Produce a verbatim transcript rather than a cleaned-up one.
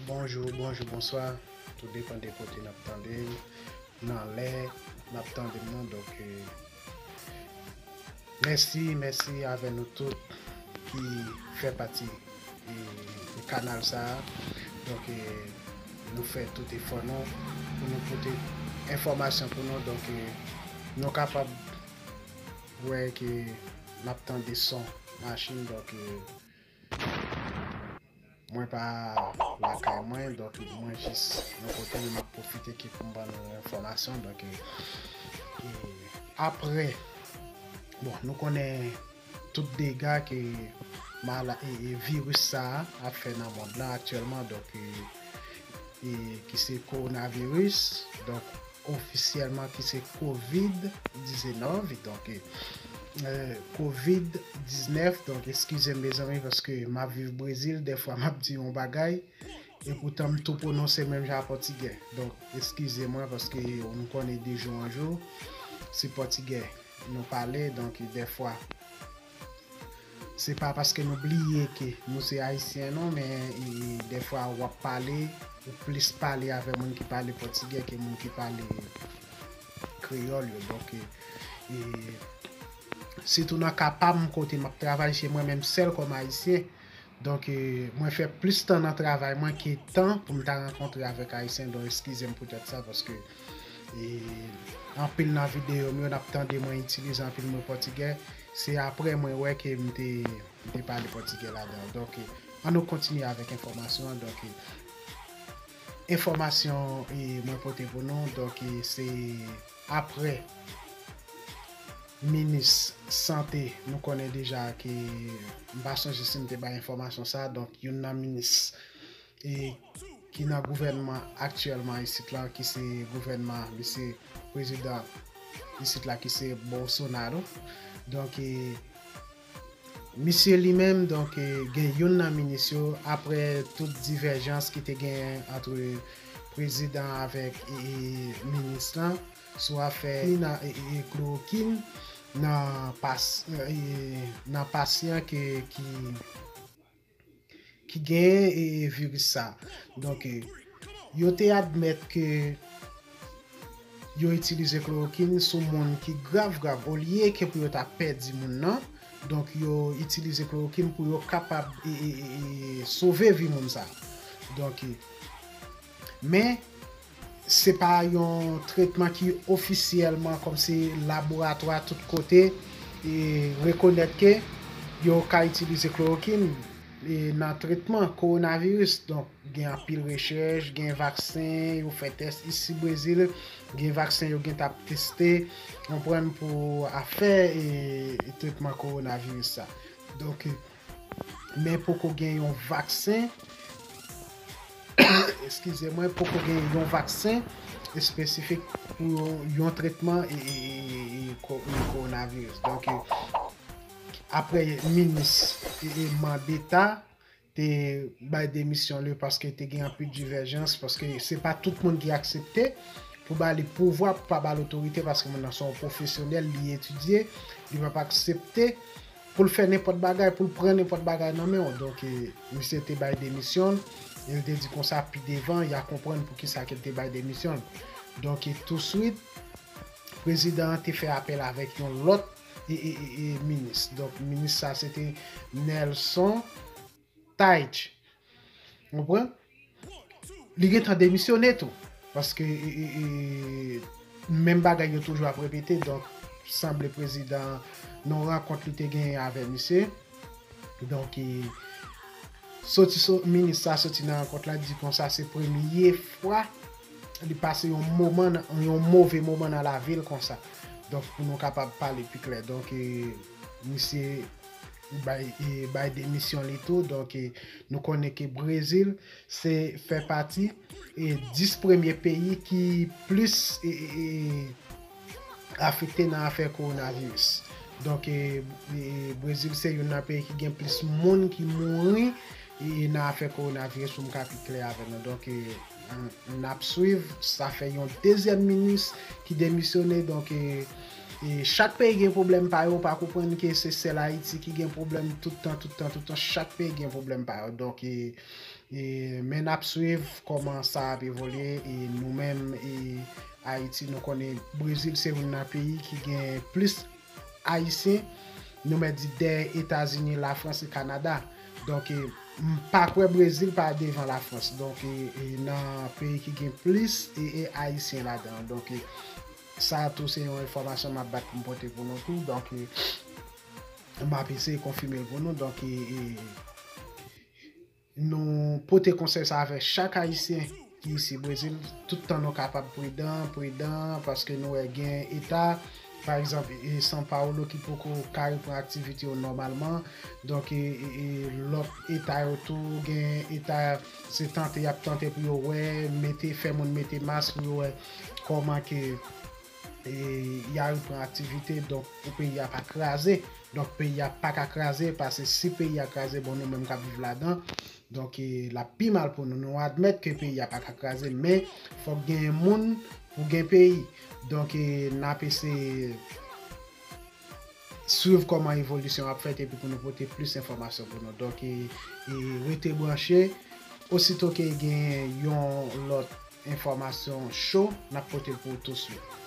Bonjou, bonjou, bonswa. Tou depann de kote n ap tande m, nan lè n ap tande m nan. Donk, e, mèsi, mèsi avè nou tout ki fè pati, e, de kanal sa a. Donk, e, nou fè tout efò nou pou nou pote enfòmasyon pou nou. Donk, e, nou kapab wè ke n ap tande son machin. Donk, e, mwen pa lakay mwen, donk mwen jis yon kote, men m ap pwofite ke pou m ban nou enfòmasyon. Donk, e, e, apre, bon, nou konnen tout dega ke mala-, e, e, viris sa a ap fè nan mond lan aktyèlman, donk, e, e, ki se kowonaviris, donk, ofisyèlman ki se kovid diznèf, donk, e, kovid diznèf, donk, eskize m, mezanmi, paske m ap viv Brezil, dèfwa m ap di yon bagay, e poutan m tou pwononse menm jan a pòtigè. Donk, eskize mwen, paske nou konnen de jou an jou, se pòtigè nou pale, donk, dèfwa, se pa paske nou bliye ke nou se ayisyen non, men, e, dèfwa w ap pale, ou plis pale avè moun ki pale pòtigè ke moun ki pale kreyòl yo. Donk, e, e, sitou nan ka pa m, kote m ap travay, se mwen menm sèl kòm ayisyen. Donk, e, mwen fè plis tan nan travay mwen ke tan pou m ta rankontre avèk ayisyen. Donk, eskize m poutèt sa, paske, e, anpil nan videyo m yo, n ap tande mwen itilize anpil mo pòtigè. Se apre mwen wè ke m te, m te pale pòtigè ladan. Donk, e, ann nou kontinye avèk enfòmasyon an. Donk, e, enfòmasyon, e, mwen pote pou nou, donk, e, se apre minis sante, nou konnen deja ke, m pa sonje si m te bay enfòmasyon sa, donk, youn nan minis, e, ki nan gouvènman aktyèlman isit la, ki se gouvènman misye prezidan isit la, ki se Bolsonaro. Donk, e, misye li menm, donk, e, gen youn nan minis yo, apre tout divèjans ki te gen ant prezidan avèk, e, e, minis lan, sou afè nan, e, e, klorokin nan pas-, e, nan pasyan ke, ki, ki genyen, e, viris sa. Donk, e, yo te admèt ke yo itilize klorokin sou moun ki grav, grav, olye ke pou yo ta pèdi moun nan. Donk, yo itilize klorokin pou yo kapab, e, e, e, e, sove vi moun sa. Donk, e, men, se pa yon tretman ki ofisyèlman kòmsi laboratwa tout kote, e, rekonèt ke yo ka itilize klorokin, e, nan tretman kowonaviris. Donk, gen anpil rechèch, gen vaksen, yo fè tès isi Brezil, gen vaksen yo gentan ap teste, konprann, pou afè, e, tretman kowonaviris sa. Donk, men poko gen yon vaksen, eskize mwen, poko gen yon vaksen espesifik pou yon, yon tretman, e, e, e, e, ko-, e, kowonaviris. Donk, e, apre minis, e, e, Mandetta te bay demisyon li paske te gen anpil divèjans, paske se pa tout moun ki aksepte pou ba li pouvwa, pou pa ba l otorite, paske moun nan se yon pwofesyonèl, li etidye, li p ap aksepte pou l fè nenpòt bagay, pou l pran nenpòt bagay nan men w. Donk, e, misye te bay demisyon l, e l te di konsa pi devan, y a konprann poukisa ke l te bay demisyon l. Donk, e, touswit, prezidan an te fè apèl avèk yon lòt, e, e, e, e, minis. Donk, minis sa, se te Nelson Teich. Ou konprann? Li gentan demisyone tou. Paske, e, e, e, menm bagay yo toujou ap repete. Donk, sanble prezidan, nan yon rankont li te genyen avè misye. Donk, e, soti, so-, minis sa soti nan rankont la, di konsa se premye fwa li pase yon moman nan, yon move moman nan lavi l konsa. Donk, pou nou kapab pale pi klè. Donk, e, misye bay, e, bay demisyon li tou. Donk, e, nou konnen ke Brezil se fè pati, e, dis premye peyi ki plis, e, e, e, afekte nan afè kowonaviris. Donk, e, e, Brezil se youn nan peyi ki gen plis moun ki mouri, e, nan afè kowonaviris, pou m ka pi klè avè nou. Donk, e, n, n ap swiv, sa fè yon dezyèm minis ki demisyone. Donk, e, e, chak peyi gen pwoblèm pa yo, ou pa konprann ke se sèl Ayiti ki gen pwoblèm tout tan, tout tan, tout tan, chak peyi gen pwoblèm pa yo. Donk, e, E, men n ap swiv kòman sa ap evolye. E nou menm, e, Ayiti, nou konnen Brezil se youn nan peyi ki gen plis Ayisyen. Nou mèt di dèyè Etazini, Lafrans e Kanada. Donk, e, m pa kwè Brezil pa devan Lafrans. Donk, e, e, nan peyi ki gen plis e, e Ayisyen ladan. Donk, e, sa tou se yon enfòmasyon m ap bat pou m pote pou nou tou. Donk, e, m ap eseye konfime l pou nou. Donk, e, e, nou pote konsèy sa avè chak Ayisyen ki isi Brezil. Tout tan nou kapab pridan, pridan, paske nou wè gen eta, pa egzanp, e, São Paulo ki poko ka reprann aktivite yo nòmalman. Donk, e, e, e, lòt eta yo tou, gen eta se tante y ap tante pou yo wè, mete, fè moun mete mas pou yo wè kòman ke, e, y a reprann aktivite, donk pou peyi a pa kraze. Donk peyi a pa ka kraze, paske si peyi a kraze, bon, nou menm k ap viv ladan, donk, e, l ap pi mal pou nou. Nou admèt ke peyi a pa ka kraze, men fòk gen moun pou gen peyi. Donk, e, n ap eseye swiv kòman evolisyon ap fèt epi pou nou pote plis enfòmasyon pou nou. Donk, e, e, rete branche. Osito ke gen yon lòt enfòmasyon cho, n ap pote l pou ou touswit.